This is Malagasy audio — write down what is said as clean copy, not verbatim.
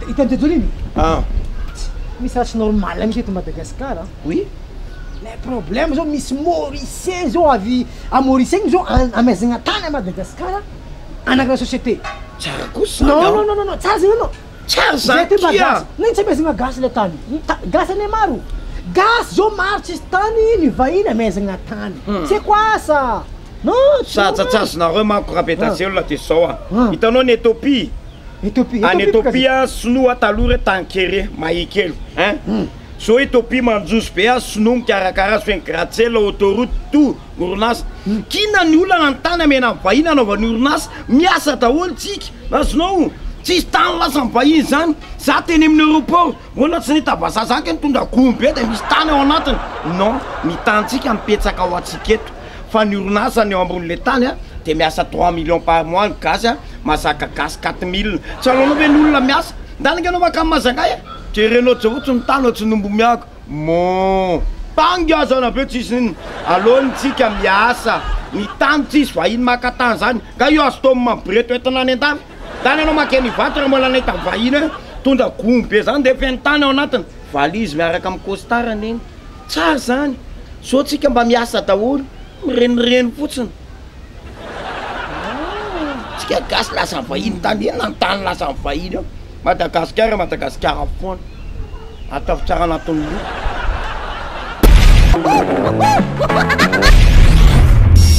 Hitan'i Jojo iny? Ah. Misy raha tsy normal mihitsy eto Madagascar an. Oui. Le problème zao misy Mauricien zao avy à Maurice agny zao amaizagna tany à Madagascar anangana société. Tsara kosa zany Non an. non non non tsara zegny anao. Tsara Zay zany ty mba kia. gasy. Nino tsy amaizagna gasy le tany? Gasy anie maro. Gasy zao maro tsisy tany ny vahiny amaizagna tany. C'est quoi ça? Non tsy Sahaja normal. tsy azonareo manko Rabetazelo de zao an. Ah. Hitanao ny Ethiopie? Ethiopie, Any Ethiopie bôka Ethiopie a, sinoa taloha re tany kere, mahikely hein. Zao Ethiopie mandroso be a, sinoa mikarakara azy feno gratte-ciel, autoroute, tout, orinasa. K'inona ny olana ny tany amena ny vahiny anaovany orinasa, miasa daholo tsika, azonao? Tsisy tany lasan'ny vahiny zany, za teny amin'ny aéroport, mbola tsy nahita vazaha zany kay nitondra gony be de misy tany ao anatiny, non, ny tanintsika mipetsaka ho antsika eto. Fa ny orinasa ny eo ambon'le tany a de miasa trois millions par mois ny gasy a mazaka gasy 4000 tsy alaonao ve ny olona miasa ndany ange anao makany mazanga e jerenao tsy fotsiny ny tany ohatry ny omby mihaga mon pangazana be tsisy nini aleony tsika miasa ny tany tsisy vahiny maka tany zany nga io azo mireto entina any andafy ndany anao makeny Ivato raha mbola nahita vahiny hoe tonda gony be zany de feno tany ao anatiny valise miaraka amin'ny costard neny tsara zany zao tsika mba miasa daholo mirenireny fotsiny tsika gasy lasa vahiny tany inona ny tany lasa vahiny eo Madagasikara Madagasikara foana ataovy tsara anatin'ny loha.